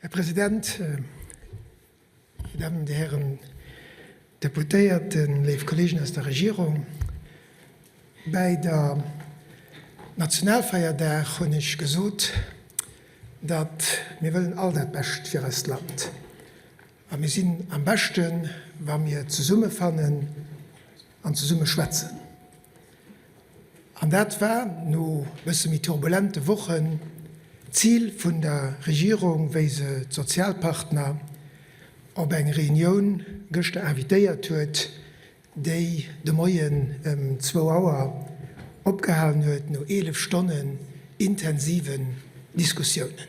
Här President, Dir Dammen an Dir Hären Deputéierten, léif Kollegen aus der Regierung, bäi der Nationalfeierdag hunn ech gesot, datt mir wëllen all dat Bescht fir eist Land. A mir sinn am beschten, wa mir zesummefannen an zesumme schwätzen. An dat war, no e bësse méi turbulente Wochen, d'Zil vun der Regierung, wéi se d'Sozialpartner op eng Reunioun gëschter invitéiert huet, déi de Moien ëm zwou Auer opgehalen huet, no 11 Stonnen intensiven Diskussiounen.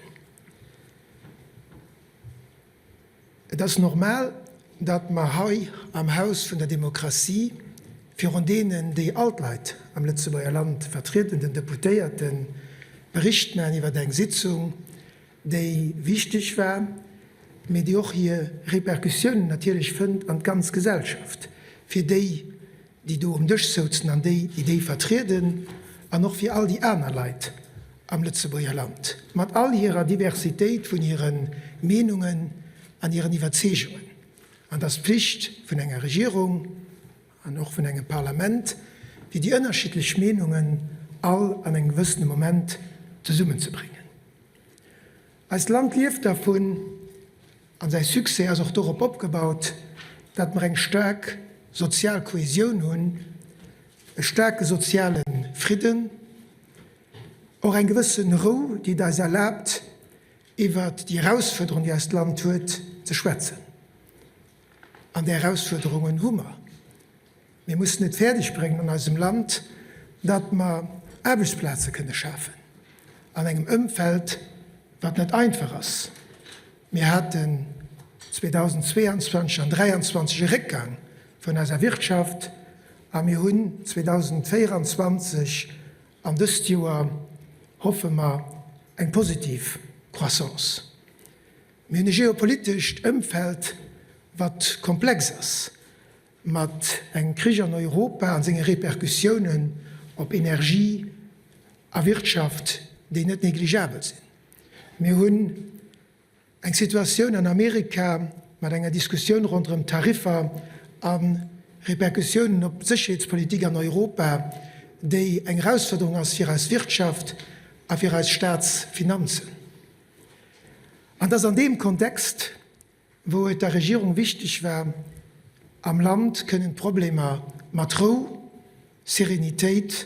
Et ass normal, datt mer hei am Haus vun der Demokratie virun deenen, déi all d'Leit am Lëtzebuerger Land vertrieden, den Deputéierten, Bericht maachen iwwer eng Sitzung, déi wichteg war, mee déi och hir Répercussiounen natierlech fënnt an d'ganz Gesellschaft, fir déi, déi do um Dësch souzen an déi, déi déi vertrieden, an och fir all déi aner Leit am Lëtzebuerger Land, mat all hirer Diversitéit vun hire Meenungen an hiren Iwwerzeegungen. An et ass d'Pflicht vun enger Regierung an och vun engem Parlament, fir déi ënnerschiddlech Meenungen all an engem gewëssene Moment zesummenzebréngen. Eist Land lieft dervun, an säi Succès ass och dorop opgebaut, datt mer eng staark sozial Kohesioun hunn, e staarke soziale Fridden, och eng gewëssen Rou, déi et eis erlaabt, iwwert déi Erausfuerderungen, déi eist Land huet, ze schwätzen. An déi Erausfuerderungen hu mer. Mir mussen et fäerdeg bréngen an eisem Land, datt mer Aarbechtsplaze kënne schafen an engem Ëmfeld, wat net einfach ass. Mir haten 2022 an 2023 e Réckgang vun eiser Wirtschaft a mir hunn 2024 an dëst Joer, hoffe mer, eng positiv Croissance. Mir hunn e geopolitescht Ëmfeld, wat komplex ass. Mat engem Krich an Europa an senge Repercussiounen op Energie a Wirtschaft, déi net negligeabel sinn. Mir hunn eng Situatioun an Amerika mat enger Diskussioun ronderëm Tariffer a Repercussiounen op d'Sécherheetspolitik an Europa, déi eng Erausforderung ass fir eis Wirtschaft a fir eis Staatsfinanzen. An et ass an deem Kontext, wou et der Regierung wichteg war, am Land kënnen d'Problemer mat Rou, Serenitéit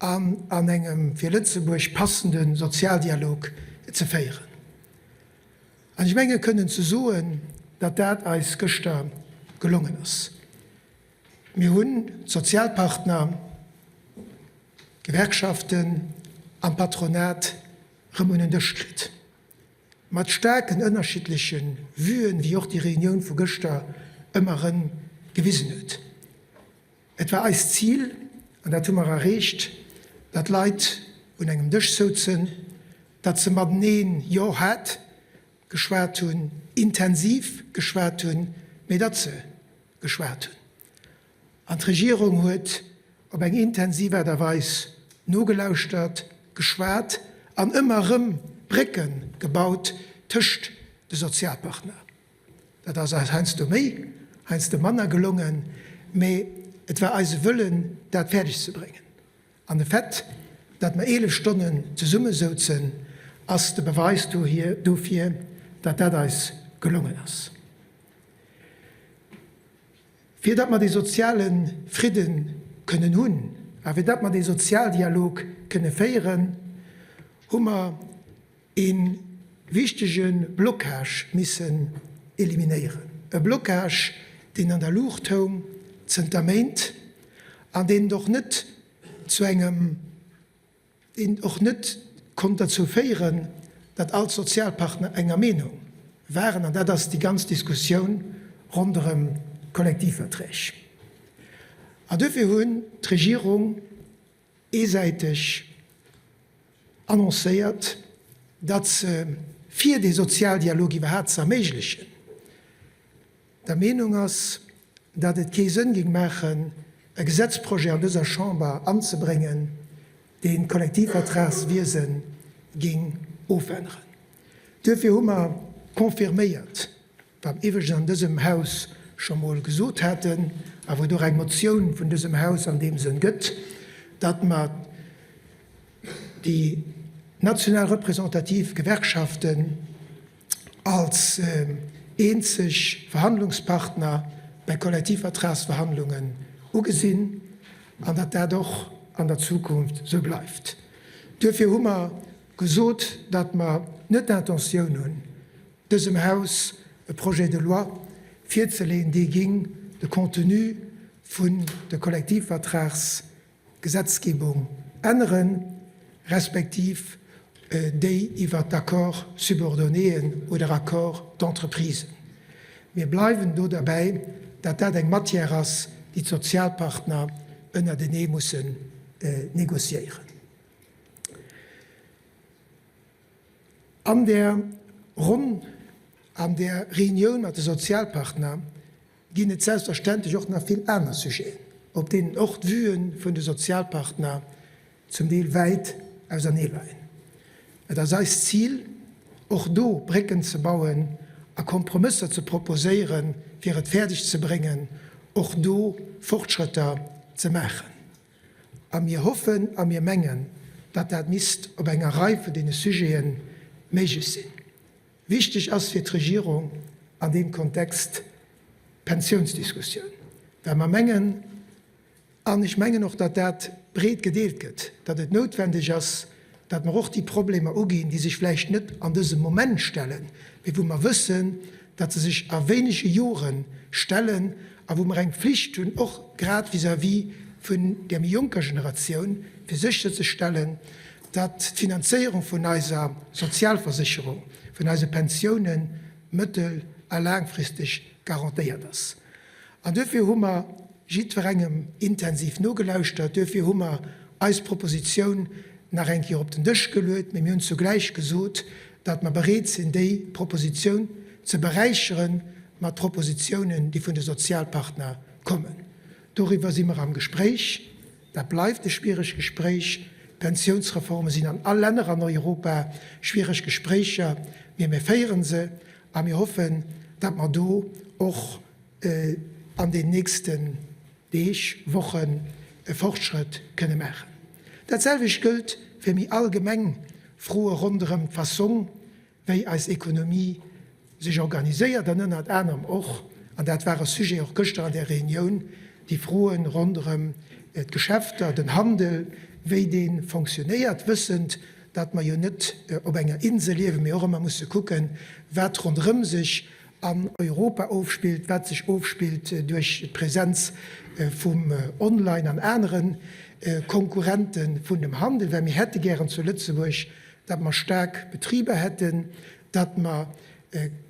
an an engem fir Lëtzebuerg passende Sozialdialog ze féieren. An ech menge kënnen ze soen, datt dat eis gëschter gelongen ass. Mir hunn d'Sozialpartner, d'Gewerkschaften an d'Patronat rëm un en Dësch kritt. Mat staarken ënnerschiddleche Vuen, wéi och déi Reunioun vu gëschter ëmmer erëm gewisen huet. Et war eist Zil, an dat hu mer erreecht, datt Leit un engem Dësch souzen, datt se mateneen, jo, haart geschwat hunn, intensiv geschwat hunn, mee datt se geschwat hunn. An d'Regierung huet op eng intensiv Aart a Weis nogelauschtert, geschwat an ëmmer erëm Brécke gebaut tëscht de Sozialpartner. Dat ass eis heiansdo méi, heiansdo manner gelongen, mee et war eise Wëllen, dat fäerdeg ze bréngen. An de Fait, datt mer 11 Stonnen zesummesouzen, ass de Beweis dofir, datt dat eis gelongen ass. Fir datt mer dee soziale Fridde kënnen hunn a fir datt mer dee Sozialdialog kënne féieren, hu mer ee wichtege Blocage missen eliminéieren. E Blocage, deen an der Luucht houng zënter Méint an deen et och net zu engem, deen och net konnt derzou féieren, datt all d'Sozialpartner enger Meenung waren, an dat ass déi ganz Diskussioun ronderëm d'Kollektivverträg. An duerfir hunn d'Regierung eesäiteg annoncéiert, datt se, fir dee Sozialdialog iwwerhaapt ze erméiglechen, der Meenung ass, datt et kee Sënn géing maachen, e Gesetzprojet an dëser Chamber anzebréngen, deen d'Kollektivvertragswiese géing ofänneren. Duerfir hu mer. Confirméiert, wat mer iwwregens an dësem Haus scho mol gesot haten a wou et och eng Motioun vun dësem Haus an deem Sënn gëtt, datt mer déi national representativ Gewerkschaften als eenzeg Verhandlungspartner bei Kollektivvertragsverhandlungen ugesinn an datt dat och an der Zukunft esou bleift. Duerfir hu mer gesot, datt mer net d'Intentioun hunn, dësem Haus e Projet de loi virzeleeën, dee géing de Contenu vun der Kollektivvertragsgesetzgebung änneren, respektiv déi iwwert d'Accords subordonnéen oder Accords d'entreprisen. Mir bleiwen do derbäi, datt dat eng Matière ass, déi d'Sozialpartner ënnertenee mussen négociéieren. An där Ronn, an där Reunioun mat de Sozialpartner ginn et selbstverständlech och nach vill aner Sujeten, op deenen och d'Vuen vun de Sozialpartner zum Deel wäit auserneeleien. Et ass eist Zil, och do Brécken ze bauen a Kompromësser ze proposéieren, fir et fäerdeg ze bréngen, och do Fortschrëtter ze maachen. A mir hoffen a mir mengen, datt dat misst op enger Rei vun deene Sujete méiglech sinn. Wichteg ass fir d'Regierung an deem Kontext d'Pensiounsdiskussioun, well mer mengen, an ech mengen och, datt dat breet gedeelt gëtt, datt et noutwendeg ass, datt mer och déi Problemer uginn, déi sech vläicht net an dësem Moment stellen, mee wou mer wëssen, datt se sech a wéinege Jore stellen a wou mer eng Pflicht hunn, och grad vis-à-vis vun där méi jonker Generatioun, fir sécherzestellen, datt d'Finanzéierung vun eiser Sozialversécherung, vun eise Pensiounen mëttel a laangfristeg garantéiert ass. An duerfir hu mer jiddwerengem intensiv nogelauschtert. Duerfir hu mer eis Propositioun nach eng Kéier op den Dësch geluet, mee mir hunn zugläich gesot, datt mer bereet sinn, déi Propositioun ze beräichere mat Propositiounen, déi vun de Sozialpartner kommen. Doriwwer si mer am Gespréich. Dat bleift e schwiereg Gespréich. D'Pensiounsreforme sinn an all Länner an Europa schwiereg Gespréicher, mee mir féiere se a mir hoffen, datt mer do och an den nächsten Deeg, Wochen e Fortschrëtt kënne maachen. Dat selwecht gëllt fir méi allgemeng Froe ronderëm d'Fassong, wéi eis Ekonomie sech organiséiert an ënnert anerem och, an dat war e Sujet och gëschter an där Reunioun, déi Froe ronderëm d'Geschäfter, den Handel, wéi dee fonctionnéiert, wëssend, datt mer jo net op enger Insel liewen, mee och ëmmer musse kucken, wat ronderëm sech an Europa ofspillt, wat sech ofspillt duerch d'Präsenz vum Online an anere Konkurrente vun dem Handel, well mir hätte gären zu Lëtzebuerg, datt mer staark Betriber hätten, datt mer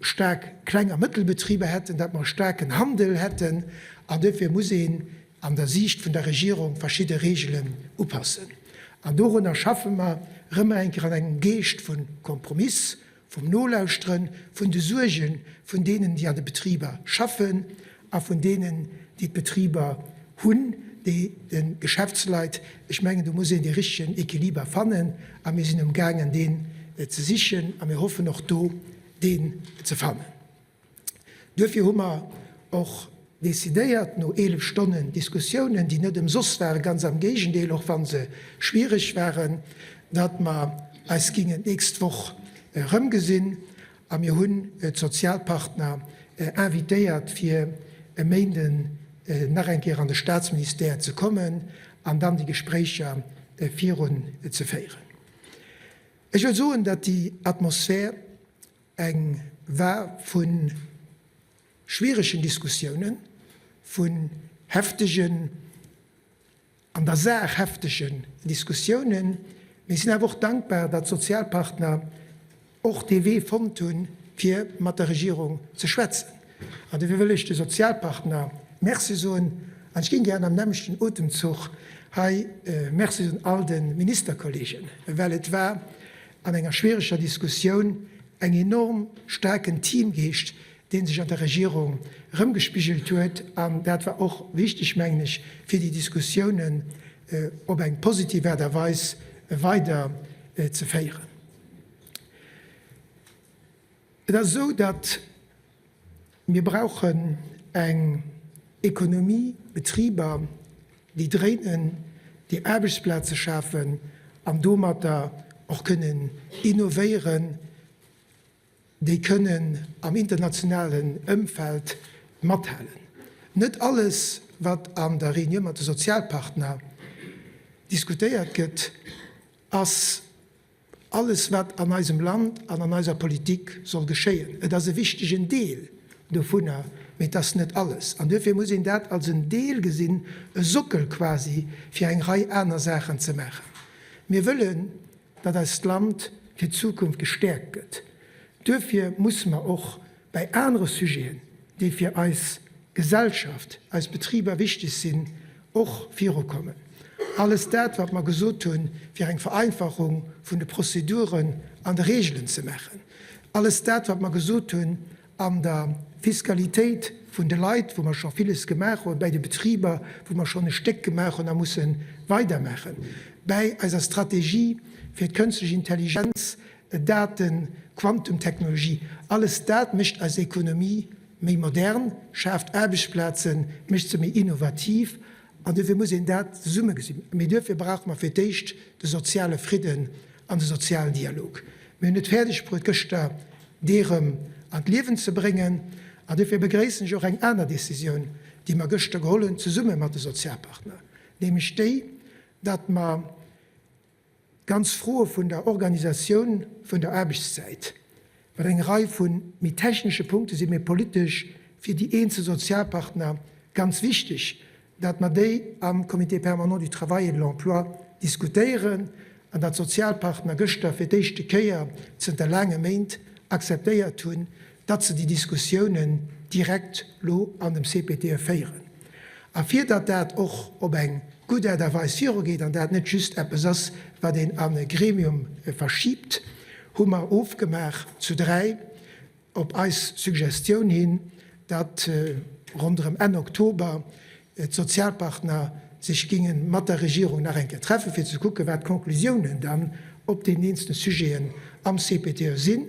staark Kleng a Mëttelbetriber hätten, datt mer e staarken Handel hätten. An duerfir muss een an der Siicht vun der Regierung verschidde Reegelen upassen. An dorunner schaffe mer erëm eng Kéier an engem Geescht vu Kompromiss, vum Nolauschteren vun de Suerge vun deenen, déi an de Betriber schaffen a vun deenen, déi d'Betriber hunn, déi de Geschäftsleit. Ech mengen, do muss een dee richtegen Equiliber fannen a mir sinn umgaangen, deen ze sichen a mir hoffen och do deen ze fannen. Duerfir hu mer och decidéiert, no 11 Stonnen Diskussiounen, déi net ëmsoss waren, ganz am Géigendeel, och wa se schwierig waren, datt mer eis gingen d'nächst Woch erëmgesinn. A mir hunn d'Sozialpartner invitéiert, fir e Méinden nach eng Kéier an de Statsministère ze kommen an dann déi Gespréicher virunzeféieren. Ech wëll soen, datt déi Atmosphär, Eng war vu schwieregen Diskussiounen, vun heftegen, an der Saach heftegen Diskussiounen. Mir sinn awer och dankbar, datt d'Sozialpartner och dee Wee fonnt hunn, fir mat der Regierung ze schwätzen. An dofir wëll ech de Sozialpartner Merci soen. An ech géing gären am nämmlechten Otemzuch hei Merci soen all de Ministerkollegen, well et war an enger schwiereger Diskussioun eng enorm staarken Teamgeescht, dee sech an der Regierung erëmgespigelt huet. An dat war och wichteg, mengen ech, fir déi Diskussiounen op eng positiv Aart a Weis weider ze féieren. Et ass esou, datt mir brauchen eng Ekonomie, Betriber, déi dréinen, déi Aarbechtsplaze schafen an domatter och kënnen innovéieren, déi kënnen am internationalen Ëmfeld mathalen. Net alles, wat an der Reunioun mat de Sozialpartner diskutéiert gëtt, ass alles, wat an eisem Land an an eiser Politik soll geschéien. Et ass e wichtegen Deel dovunner, mee et ass net alles. An duerfir muss een dat als en Deel gesinn, e Sockel quasi, fir eng Rei aner Saachen ze maachen. Mir wëllen, datt eist Land fir d'Zukunft gestäerkt gëtt. Duerfir musse mer och bäi anere Sujeten, déi fir eis Gesellschaft, eis Betriber wichteg sinn, och virukommen. Alles dat, wat mer gesot hunn, fir eng Vereinfachung vun de Prozeduren an de Regelen ze maachen, alles dat, wat mer gesot hunn an der Fiskalitéit vun de Leit, wou mer scho villes gemaach hunn, bäi de Betriber, wou mer schonn e Stéck gemaach hunn a musse weidermaachen, bäi eiser Strategie fir d'kënstlech Intelligenz, Daten, Quantumtechnologie, alles dat mécht eis Ekonomie méi modern, schaaft Aarbechtsplazen, mécht se méi innovativ. An duerfir muss een dat zesumme gesinn. Mee duerfir brauche mer fir d'éischt de soziale Fridden an de sozialen Dialog. Mir hunn et fäerdeg bruet, gëschter dee rëm an d'Liewen ze bréngen. An duerfir begréissen ech och eng aner Décisioun, déi mer gëschter geholl hunn, zesumme mat de Sozialpartner, nämlech déi, datt mer d'ganz Froe vun der Organisatioun vun der Aarbechtszäit, wat eng Rei vu méi technesche Punkte sinn, mee politesch fir déi eenzel Sozialpartner ganz wichteg, datt mer déi am Comité permanent du travail et de l'emploi diskutéieren an datt d'Sozialpartner gëschter fir d'éischte Kéier zënter laange Méint akzeptéiert hunn, datt se déi Diskussiounen direkt lo an dem CPTE féieren. A fir datt dat och op eng gutt Aart a Weis virugeet an dat net just eppes ass, wat een an e Gremium verschiibt, hu mer ofgemaach zu 3, op eis Suggestioun hin, datt ronderëm Enn Oktober d'Sozialpartner sech géinge mat der Regierung nach eng Kéier treffen, fir ze kucken, wat d'Conclusiounen dann op deenen eenzelne Sujeten am CPTE sinn,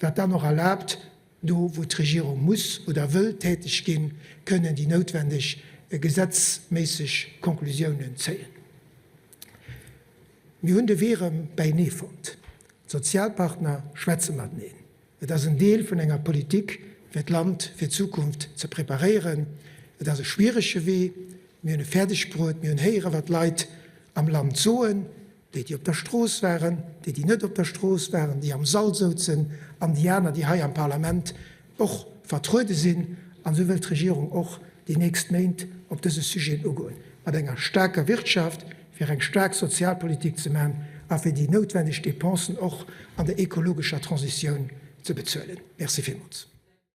wat dann och erlaabt, do wou d'Regierung muss oder wëll täteg ginn, kënnen déi noutwendeg gesetzméisseg Conclusiounen zéien. Mir hunn de Wee erëm bäinee fonnt. D'Sozialpartner schwätze mateneen. Et ass en Deel vun enger Politik, fir d'Land fir d'Zukunft ze preparéieren. Et ass e schwierege Wee. Mir hunn e fäerdeg bruet. Mir hunn héieren, wat d'Leit am Land soen, déi, déi op der Strooss waren, déi, déi net op der Strooss waren, déi am Sall souzen an déi aner, déi hei am Parlament och vertruede sinn. An esou wëllt d'Regierung och déi nächst Méint op dëse Sujeten ugoen, mat enger staarker Wirtschaft, fir eng staark Sozialpolitik ze maachen a fir déi noutwendeg Dépensen och an der ekologescher Transitioun ze bezuelen. Merci villmools.